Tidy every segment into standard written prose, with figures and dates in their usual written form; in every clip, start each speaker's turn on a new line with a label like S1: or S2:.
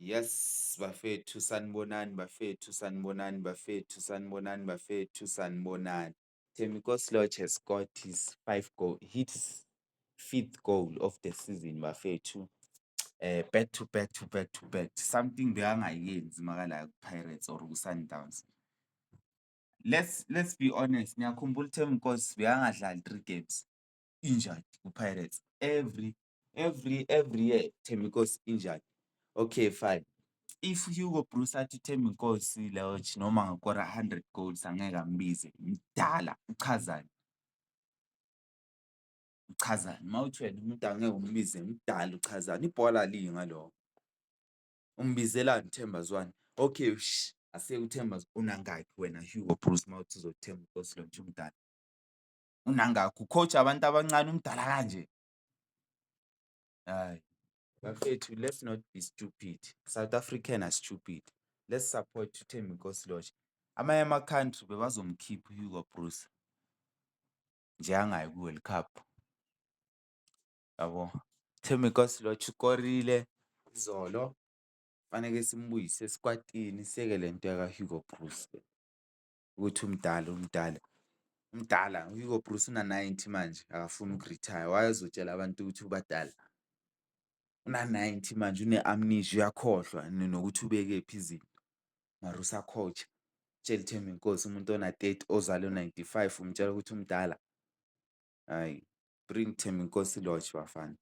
S1: Yes, bafethu sanibonani bafethu, sanibonani bafethu, sanibonani bafethu, sanibonani. Thembinkosi Lorch has scored his five goal, his fifth goal of the season bafethu. Back to back to back to back, something bekangayenzi makala ku-Pirates or ku-Sundowns. Let's be honest, niyakhumbula uThembinkosi bekangadlali three games injured ku-Pirates. Every year Thembinkosi injured. Okay, fine. If Hugo Broos athi uThembinkosi Lorch noma angakora 100 goals angeke ambize, mdala uchazani? Uchazani? Mawuthi wena umuntu angeke umbize mdala uchazani? Ibhola aliyi ngalokho. Umbizelani uThemba Zwane? Okay, asiyeke uThemba, unangakhi wena Hugo Broos mawuthi uzoThembinkosi Lorch umdala? Unangakhi? U-coach abantu abancane umdala kanje? Hhayi, bafethu, let's not be stupid. South African are stupid. Let's support uThembinkosi Lorch. Amanye ama-country bebazomkhipha uHugo Broos nje angayi ku-World Cup, yabo. Thembinkosi Lorch ukorile izolo, faneke simbuyise esikwatini siyeke le nto yaka-Hugo Broos ukuthi umdala umdala umdala. U-Hugo Broos una-90 manje, akafuni uku-retire. Why ezotshela abantu ukuthi ubadala? Una-90 manje, une-amnesia, uyakhohlwa nokuthi ubekephi izinto, mara usa-coach-a. Tshela uThembinkosi umuntu ona-30 ozalwe 95 umtshela ukuthi umdala. Hhayi, bring Thembinkosi Lorch bafana,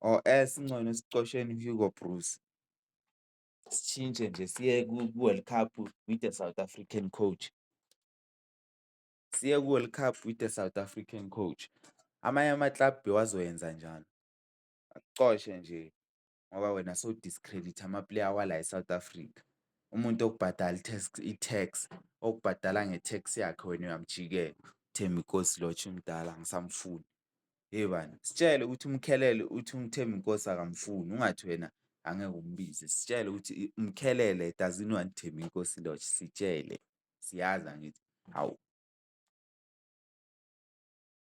S1: or else ngcono sicosheni u-Hugo Broos, sitshintshe nje siye ku-World Cup with a South African coach. Siye ku-World Cup with a South African coach. Amanye ama-club bewazoyenza njalo, akucoshe nje ngoba wena sowu-discredit-a ama-player wala e-South Africa. Umuntu okubhadala i-tax, okubhadala nge-tax yakhe wena uyamjikela. Thembinkosi Lorch umdala angisamfuni. Hhe bani, sitshele ukuthi uMkhelele uthi uThembinkosi akamfuni, ungathi wena angeke umbize. Sitshele ukuthi uMkhelele doesn't want Thembinkosi Lorch, sitshele, siyazi angithi, hawu.